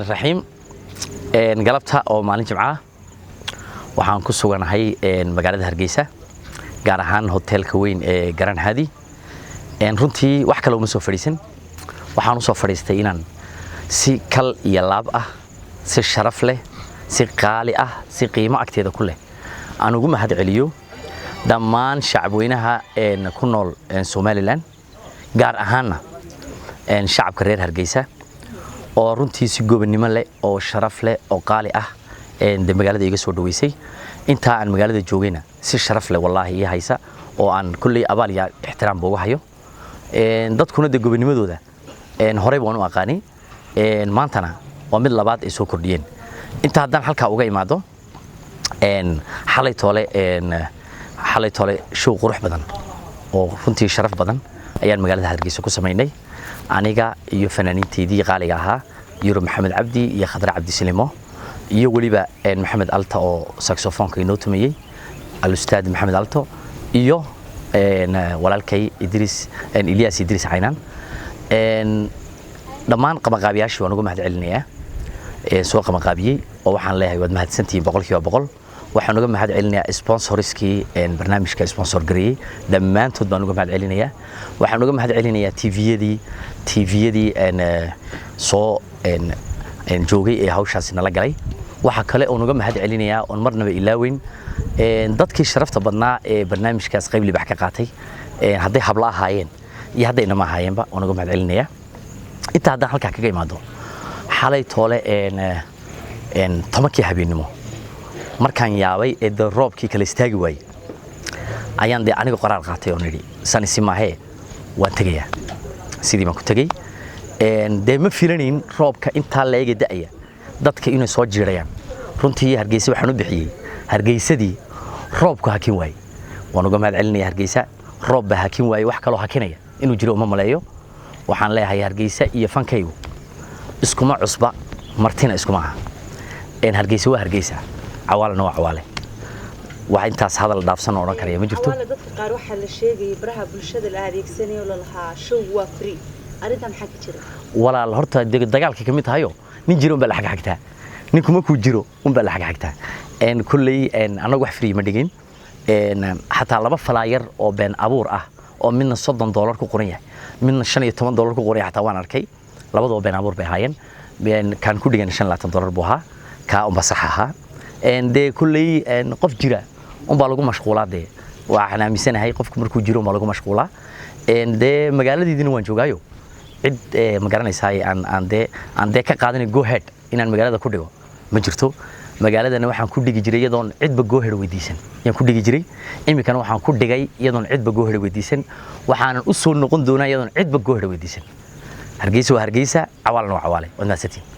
Raxiim. Galabta oo maalin Jimcaha waxaan ku suganahay magaalada Hargeysa, gaar ahaan hoteelka weyn ee Garan Hadi. Runtii wax kale uma soo fadhiisan, waxaan usoo fadhiistay inaan si kal iyo laab ah, si sharaf leh, si qaali ah, si qiimo agteeda ku leh aan ugu mahad celiyo dhammaan shacabweynaha ku nool Somaliland, gaar ahaanna shacabka reer Hargeysa oo runtii si gobonnimo leh oo sharaf leh oo qaali ah de magaalada iga soo dhaweysay. Intaa aan magaalada joogayna si sharaf leh wallaahi ii haysa oo aan kulley abaal iyo ixtiraam ba uga hayo. Dadkuna de gobonnimadooda horey waan u aqaanay, maantana waa mid labaad ay soo kordhiyeen. Inta haddaan halkaa uga imaado, xalay toole show qurux badan oo runtii sharaf badan ayaan magaalada Hargeysa ku samaynay, aniga iyo fanaaniinteydii qaaliga ahaa, Yurub Maxamed Cabdi iyo Khadre Cabdi Silimo iyo weliba Maxamed Alta oo saxofoonka inoo tumayey, alustaad Maxamed Alto, iyo walaalkay Idriis Ilyas Idriis Caynaan. Dhammaan qabanqaabiyaashii waan uga mahad celinayaa soo qabanqaabiyey oo waxaan leeyahay waad mahadsantihiin 100%. Waxaan uga mahad celinayaa sponsorskii barnaamijka sponsor gareeyey, dhammaantood baan uga mahad celinayaa. Waxaan uga mahad celinayaa TV-yadii soo joogay ee hawshaasi nala galay. Waxa kale oon uga mahad celinayaa oon marnaba ilaaweyn dadkii sharafta badnaa ee barnaamijkaas qayb libax ka qaatay, hadday habla ahaayeen iyo hadday inama ahaayeenba, waan uga mahad celinayaa. Intaa haddaan halkaa kaga imaado, xalay toole 10-kii habeennimo markaan yaabay ee de roobkii kala istaagi waayey ayaan dee aniga qoraar qaatay oo nidhi sanisi maahee, waan tegayaa. Sidii baan ku tegey. Dee ma filanayn roobka intaa leega da'aya dadka inay soo jiirayaan. Runtii Hargeysa waxaan u bixiyey Hargeysadii roobku hakin waayey. Waan uga mahad celinaya Hargeysa. Roob baa hakin waayey, wax kaloo hakinaya inuu jiro uma maleeyo. Waxaan leeyahay Hargeysa iyo fankaygu iskuma cusba, martina iskuma aha. Hargeysa waa Hargeysa, Cawaalena waa Cawaale. Wax intaas hadal dhaafsan oo odhan karaya ma jirto. Cawaale, dadka qaar waxaa la sheegayay baraha bulshada la adeegsanayo lalahaa show waa free, arrintan maxaa ka jira? Walaal, horta dagaalkii ka mid tahayo, nin jiro unbaa la xagxagtaa, ninku markuu jiro unbaa la xagxagtaa. Kulley annagu wax free ma dhigin. Xataa laba flyer oo been abuur ah oo midna $30 ku qoran yahay, midna $15 ku qoran yahay, xataa waan arkay. Labadaba been abuur bay ahaayeen. Kaan ku dhigan $25 buu ahaa, kaa unba sax ahaa. Dee kulley qof jira unbaa lagu mashquulaa. Dee waxaan aaminsanahay qofku markuu jiro unbaa lagu mashquulaa. Dee magaaladeydina waan joogaayo, cid ma garanaysaa aan dee ka qaadanay go ahead inaan magaalada ku dhigo ma jirto. Magaaladana waxaan ku dhigi jiray iyadoon cidba go ahead weydiisan yaan ku dhigi jiray. Iminkana waxaan ku dhigay iyadoon cidba go ahead weydiisan, waxaanan u soo noqon doonaa iyadoon cidba go ahead weydiisan. Hargeysa waa Hargeysa, Cawaalna waa Cawaale. Waad mahadsantiin.